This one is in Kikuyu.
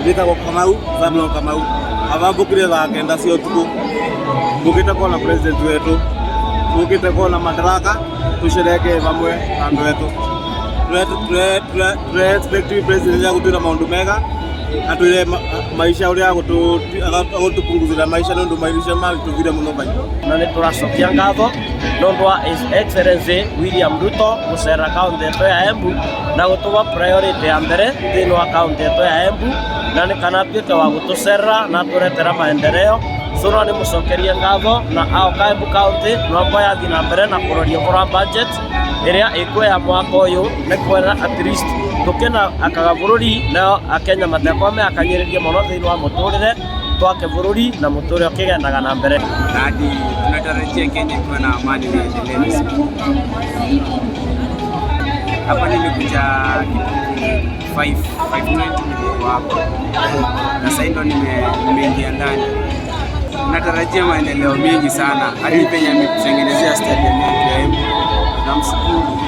Njĩtagwo Kamau, Samuel Kamau. Aba mbũkire thaa 9 cia ũtukũ. Mbũkĩte kuona president wetũ. Mbũkĩte kuona Madaraka tũcerekee hamwe na andũ etũ. Tũre expect president agũtwĩra maũndũ mega, atwĩre maisha ũrĩa agũtũpunguzĩra maisha nĩ ũndũ maica maritũhire mũno bai. Na nĩ tũracokia ngatho nĩ ũndũ wa His Excellency William Ruto gũcera kaunti ĩto ya Embu na gũtũma priority ya mbere thĩinĩ wa kaunti ĩto ya Embu, na nĩ kana atuĩke wa gũtũcerera na atũretera maendeleo. So no nĩ mũcokerie ngatho na aoka Embu County no yathiĩ na mbere na kũroria ũhoro wa budget ĩrĩa ĩkuo ya mwaka ũyũ, nĩ kuona at least tũkĩna akaga bũrũri nao Akenya matekwa meakanyĩrĩrie mũno thĩinĩ wa mũtũrĩre, twake bũrũri na mũtũrĩre ũkĩgendaga na mbere. Na hadi tunatarajia Kenya ikiwa na amani na iendelee vizuri. Hapa nilikuja kitu 5 5:20, nilikuwa hapa na sasa ndo nimeingia ndani. Natarajia maendeleo mengi sana, hadi penye ametutengenezea stadium yetu ya Embu. Namshukuru.